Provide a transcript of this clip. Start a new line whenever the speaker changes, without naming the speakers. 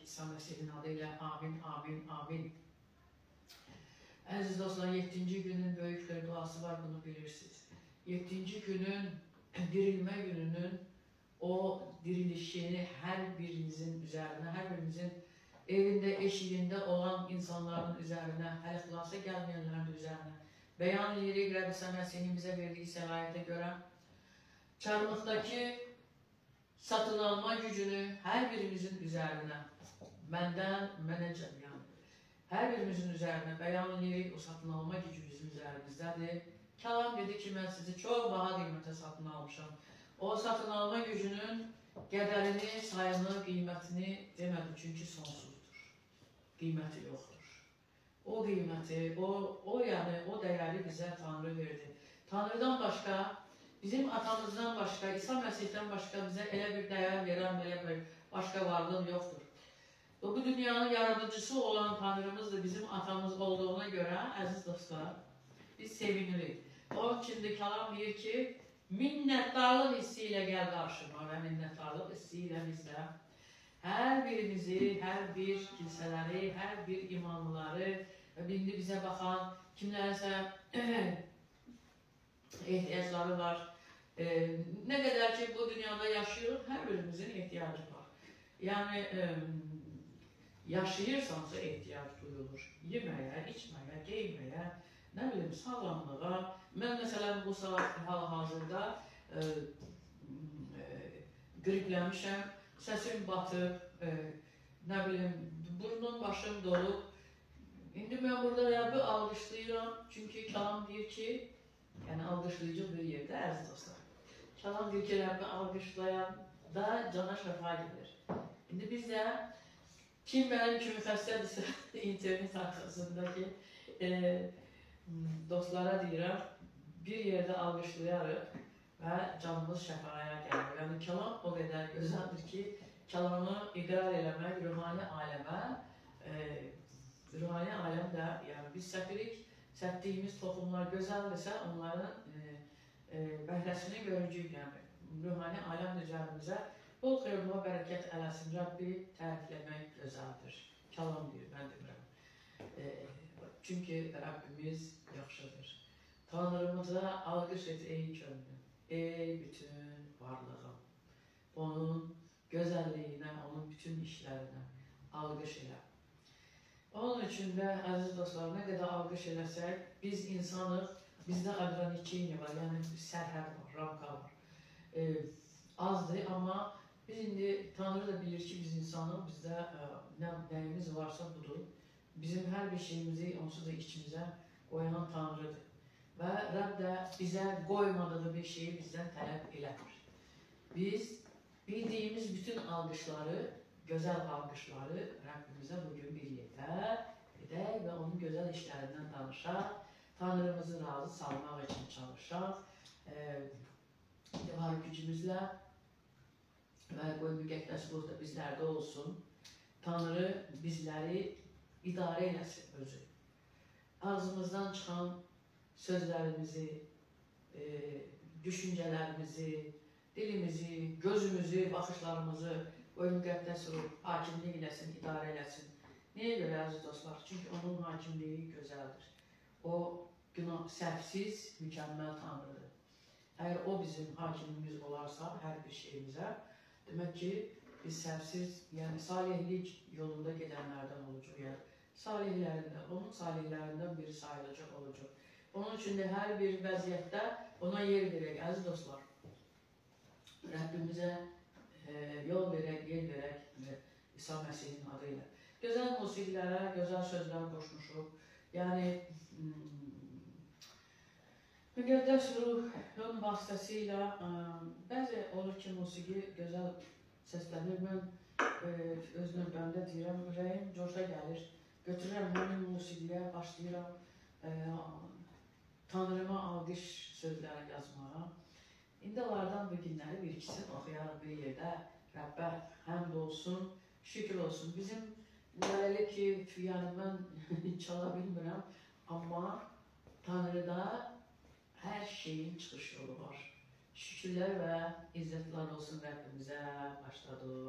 İsa Məsihin adı ilə. Amin, amin, amin. Əziz dostlar, 7-ci günün böyük xeyir duası var, bunu bilirsiniz. 7-ci günün dirilmə gününün o dirilişini hər birinizin üzərinə, hər birimizin evində, eşiyində olan insanların üzərinə, hələ xilasa gəlməyənlərin üzərinə bəyan edirik. Rəbb İsa Məsihin bizə verdiyi səlahiyyətə görə çarmıxdakı satın alma gücünü hər birimizin üzərinə, məndən, mənəcəm, yəni hər birimizin üzərinə bəyan edirik. O satın alma gücü bizim üzərimizdədir. Kəlam dedi ki, mən sizi çox baha qiymətə satın almışam. O satın alma gücünün qədərini, sayını, qiymətini demədi, çünki sonsuzdur. Qiyməti yoxdur. O qiyməti, o yəni o dəyəri bizə Tanrı verdi. Tanrıdan başqa, bizim atamızdan başqa, İsa Məsihdən başqa bizə elə bir dəyər verən, belə bir başqa varlıq yoxdur. Bu dünyanın yaradıcısı olan Tanrımız da bizim atamız olduğuna görə, əziz dostlar, biz sevinirik. Onun üçün də kəlam deyir ki, minnətdarlıq hissi ilə gəl qarşıma və minnətdarlıq hissi ilə biz də hər birimizi, hər bir kilsələri, hər bir imanlıları və indi bizə baxan kimlərinsə ehtiyacları var. Nə qədər ki bu dünyada yaşayırıq, hər birimizin ehtiyacı var. Yəni, yaşayırsansa ehtiyac duyulur. Yeməyə, içməyə, geyməyə, nə bilim, sağlamlığa. Mən məsələn bu saat hal-hazırda qriplənmişəm, səsim batıb, nə bilim, burnum, başım dolub. İndi mən burada Rəbbi alqışlayıram, çünki kəlam deyir ki, yəni alqışlayıcı bir yerdə, əziz dostlar. Kəlam deyir ki, Rəbbi alqışlayan da cana şəfa gedir. İndi biz də kim mənim kimi xəstədirsə internet arxasındakı dostlara deyirəm, bir yerdə alqışlayarıq və canımız şəfaya gəlir. Yəni kəlam o qədər gözəldir ki, kəlamı iqrar eləmək ruhani aləmə, ruhani aləm də, yəni biz səpirik, səpdiyimiz toxumlar gözəldirsə, onların bəhrəsini görəcəyik. Yəni ruhani aləm üzərimizə bol xeyr-dua, bərəkət ələsin. Rəbbi tərifləmək gözəldir. Kəlam deyir, mən demirəm. Çünki Rəbbimiz yaxşıdır. Tanrımıza alqış et ey könlüm, ey bütün varlığım. Onun gözəlliyinə, onun bütün işlərinə alqış elə. Onun üçün də, əziz dostlar, nə qədər alqış eləsək, biz insanıq, bizdə ograniçeniya var, yəni sərhəd var, ramka var. Azdır, amma biz indi, Tanrı da bilir ki, biz insanıq, bizdə nəyimiz varsa budur. Bizim hər bir şeyimizi onsuz da içimizə qoyan Tanrıdır. Və Rəbb də bizə qoymadığı bir şeyi bizdən tələb eləmir. Biz bildiyimiz bütün alqışları, gözəl alqışları Rəbbimizə bugün bir yerdə edək və onun gözəl işlərindən danışaq, Tanrımızı razı salmaq üçün çalışaq, var gücümüzlə və qoy müqəddəs ruh da bizlərdə olsun. Tanrı bizləri idarə eləsin özü. Ağzımızdan çıxan sözlərimizi, düşüncələrimizi, dilimizi, gözümüzü, baxışlarımızı qoy müqəddəs ruh hakimlik eləsin, idarə eləsin. Niyə görə, əziz dostlar? Çünki onun hakimliyi gözəldir. O, günah, səhvsiz, mükəmməl Tanrıdır. Əgər o bizim hakimimiz olarsa hər bir şeyimizə, demək ki, biz səhvsiz, yəni salihlik yolunda gedənlərdən olacaq. Yəni, salihlərindən, onun salihlərindən biri sayılacaq olacaq. Onun üçün də hər bir vəziyyətdə ona yer verək, əziz dostlar. Rəbbimizə yol verək, yer verək İsa Məsihin adı ilə. Gözəl musiqilərə, gözəl sözlər qoşmuşuq. Yəni, müqəddəs ruhun vasitəsilə bəzi olur ki, musiqi gözəl səslənir. Mən öz növbəmdə deyirəm, ürəyim coşa gəlir. Götürürəm həmin musiqiyə, başlayıram Tanrıma alqış sözləri yazmağa. İndi onlardan bu günləri bir ikisini oxuyarıq bir yerdə. Rəbbə həmd olsun, şükür olsun. Bizim elə ki, yəni mən çala bilmirəm, amma Tanrıda hər şeyin çıxış yolu var. Şükürlər və izzətlər olsun Rəbbimizə. Başladıq.